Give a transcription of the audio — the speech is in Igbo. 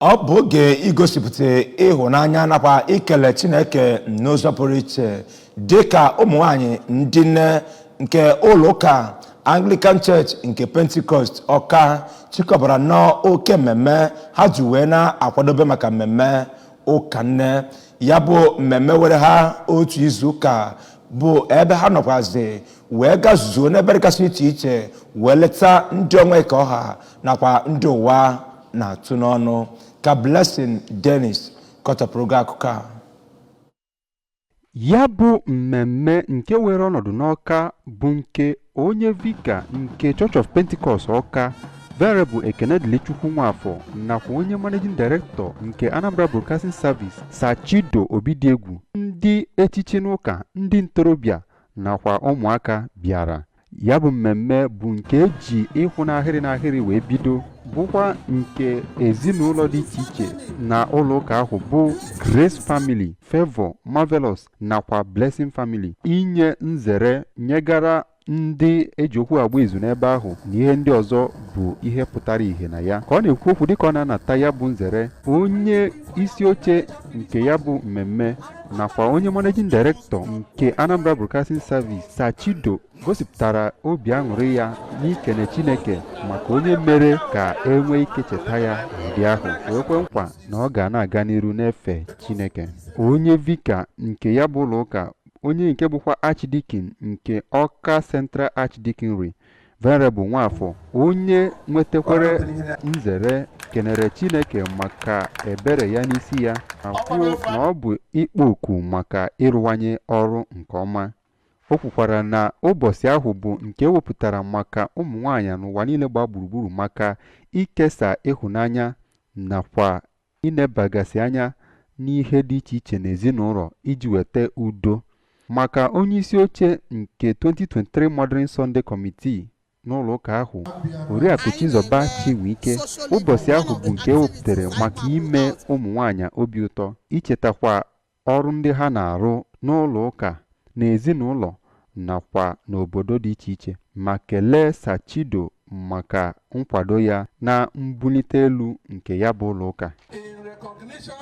Ọ bụ oge igosipụta ịhụnanya nakwa ikele Chineke n'ụzọ pụrụ iche, dịka ụmụ nwanyị ndị nne nke ụlọ ụka Anglican Church nke Pentecost Ọka chịkọbara nnọọ oke mmemme ha ji wee na-akwadobe maka mmemme ụka nne. Ya bụ mmemme were ha otu izu ụka, bụ ebe ha nọkwazi wee gazuo n'ebe dịgasị iche iche wee leta ndị onwe ka ọha nakwa ndị ụwa na-atụ n'ọnụ. Ka Blessing Dennis kọtọpụrụ gị akụkọ a. Ya bụ mmemme nke were ọnọdụ n'Awka bụ nke onye vika nke Church of Pentecost Awka, Venerable Ekenedilichukwu Nwafọ, nakwa onye Managing Director nke Anambra Broadcasting Service, Sir Chido Obidiegwu, ndị echichi n'ụka, ndị ntorobịa nakwa ụmụaka bịara. Ya bụ mmemme bụ nke eji ịkwụ n'ahịrị n'ahịrị wee bido, bụkwa nke ezinụlọ dị iche iche na ụlọ ụka ahụ bụ Grace Family, Favour, Marvelous nakwa Blessing Family inye nzere nyegara ndị eji okwu agba izu n'ebe ahụ na ihe ndị ọzọ bụ ihe pụtara ìhè na ya. Ka ọ na-ekwu okwu dịka ọ na-anata ya bụ nzere, onye isi oche nke ya bụ mmemme nakwa onye Managing Director nke Anambra Broadcasting Service, Sir Chido, gosipụtara obi aṅụrị ya n'ikene Chineke maka onye mere ka e nwee ike cheta ya n'ụdị ahụ, wee kwe nkwa na ọ ga na-aga n'iru n'efe Chineke. Onye vika nke ya bụ ụlọ ụka, onye nke bụkwa Archdeacon nke Awka Central Archdeaconry, Venerable Nwafọ, onye nwetakwere nzere, kenere Chineke maka ebere ya n'isi ya, ma kwuo na ọ bụ ịkpọ oku maka ịrụwanye ọrụ nke ọma. O kwukwara na ụbọchị ahụ bụ nke ewepụtara maka ụmụ nwaanyị n'ụwa niile gbaa gburugburu maka ikesa ịhụnanya nakwa inebagasị anya n'ihe dị iche iche n'ezinụlọ iji weta udo. Maka onye isi oche nke 2023 Mothering Sunday Committee n'ụlọ ụka ahụ, Oriakụ Chizoba Chinwike, ụbọchị ahụ bụ nke ewepụtara maka ime ụmụ nwaanyị obi ụtọ, ichetakwa ọrụ ndị ha na-arụ n'ụlọ ụka na ezinụlọ nakwa n'obodo dị iche iche, ma kelee Sir Chido maka nkwado ya na mbulite elu nke ya bụ ụlọ ụka. In recognition